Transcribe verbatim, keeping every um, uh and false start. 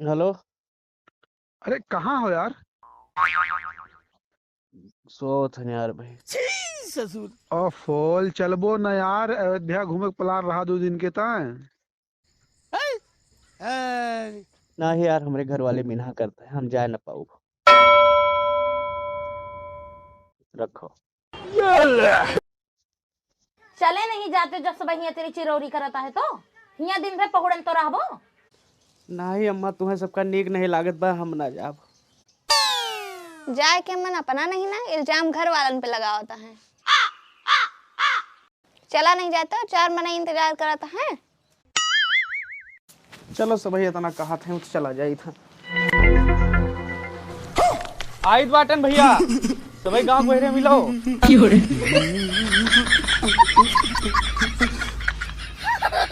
हेलो। अरे, कहाँ हो यार? सोत हन यार भाई। छी ससुर। ओफो, चलबो न यार, अयोध्या घूमे के प्लान रहा दो दिन के ताय। हैं? हैं? नाही यार, हमरे घर वाले मना करत हैं, हम जाए न पाउब। रखो। चले नहीं जाते, जब सब हियाँ तेरी चिरौरी करत आहे तो? हियाँ दिन भर पहुड़न तो रहबो? नाही अम्मा, तुहें सबका नीक नहीं लागत बा, हम ना जाब। जाए के मन अपना नहीं ना, इल्जाम घर वालन पे लगावत है। चला नहीं जाते, चार मनई इंतजार करत हैं। चलो सबही इतना कहत हैं, तो चला जाइत हैं। आइत बाटन भइया, सबही गाँव बहिरे मिलो।